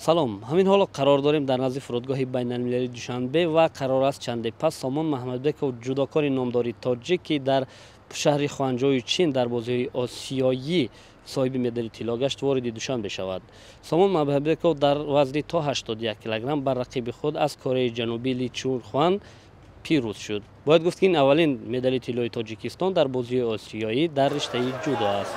Салом, ҳамин ҳоло қарор дорем дар назди фурудгоҳи байналмилалии Душанбе ва қарор аст чанде пас Сомон Маҳмадбеков, ҷудокори номдори тоҷик, ки дар шаҳри Хуанҷои Чин дар бозиҳои осиёӣ соҳиби медали тилло гашт, вориди Душанбе шавад. Сомон Маҳмадбеков дар вазни то 81 килограмм бар рақиби худ аз Кореяи Ҷанубӣ Ли Чунхуан пирӯз шуд. Бояд гуфт, ки ин аввалин медали тиллои Тоҷикистон дар бозиҳои осиёӣ дар риштаи ҷудо аст.